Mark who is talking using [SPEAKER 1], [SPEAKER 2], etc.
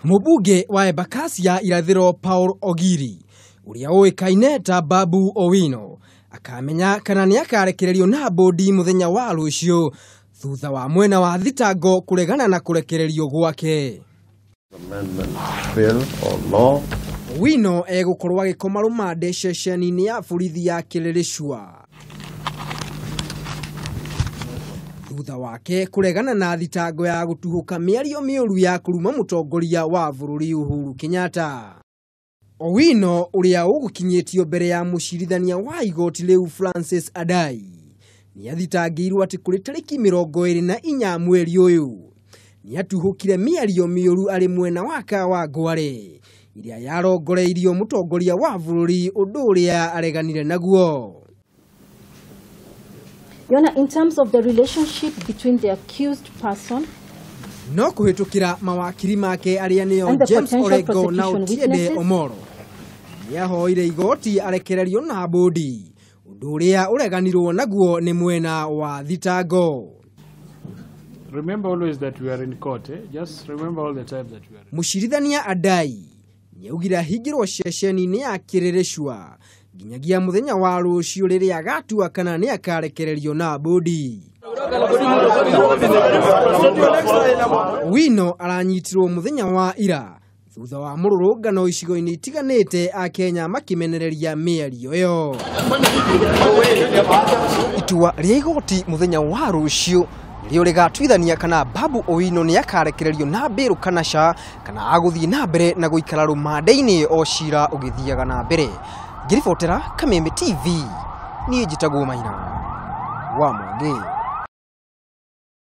[SPEAKER 1] Mũmbunge wa Embakasi ya Irathĩro Paul Ogiri ũrĩa ũĩkaine ta Babu Owino akamenya kana nĩ akarekererio na bũndi mũthenya wa rũciũ thutha wa mwena wa thitango kũregana na kũrekererio gwake.
[SPEAKER 2] Amendment bill or law.
[SPEAKER 1] Owino egũkorwo agĩkoma rũmande ceceni-inĩ ya borithi ya Kĩrĩrĩcua thutha wake kũregana na thitango ya gũtuhũka mĩario mĩũru ya kũruma mũtongoria wa bũrũri Uhuru Kenyatta. Owino ũrĩa ũgũkinyĩtio mbere ya mũcirithania wa igoti rĩu Francis Adai nĩathitangĩirwo atĩ kũrĩ tarĩki 24 mweri ũyũ nĩatuhũkire mĩario mĩũru arĩ mwena wa Kawangware ĩrĩa yarongoreirio mũtongoria wa bũrũri ũndũ ũrĩa areganire naguo.
[SPEAKER 3] Your Honor, in terms of the relationship between the accused person
[SPEAKER 1] no kũhĩtũkĩra mawakiri make arĩa nĩo
[SPEAKER 3] and the
[SPEAKER 1] James
[SPEAKER 3] potential
[SPEAKER 1] Orengo na
[SPEAKER 3] prosecution
[SPEAKER 1] Otiende
[SPEAKER 3] witnesses,
[SPEAKER 1] Omoro nĩahoire igoti arekererio na bũndi ũndũ ũrĩa ũreganirwo naguo nĩ mwena wa thitango.
[SPEAKER 4] Remember always that we are in court. Eh? Just remember all the time that we are in
[SPEAKER 1] Mũcirithania Adai nĩaugire ahingĩrwo ceceni-inĩ ya Kĩrĩrĩcua nginyagia mũthenya wa rũciũ rĩrĩa agatua kana nĩakarekererio na bũndi. Owino aranyitirwo mũthenya wa ira thutha wa mũrũrũngano icigo-inĩ itiganĩte a Kenya makĩmenereria mĩario ĩyo. Itua rĩa igoti mũthenya wa rũciũ nĩrĩo rĩgatuithania kana Babu Owino nĩakarekererio na mbĩrũ kana ca kana agũthiĩ na mbere na gũikara rũmande-inĩ o cira ũgĩthiaga na mbere. Ngĩribotera Kameme TV, niĩ njĩtagwo Maina wa Mwangi.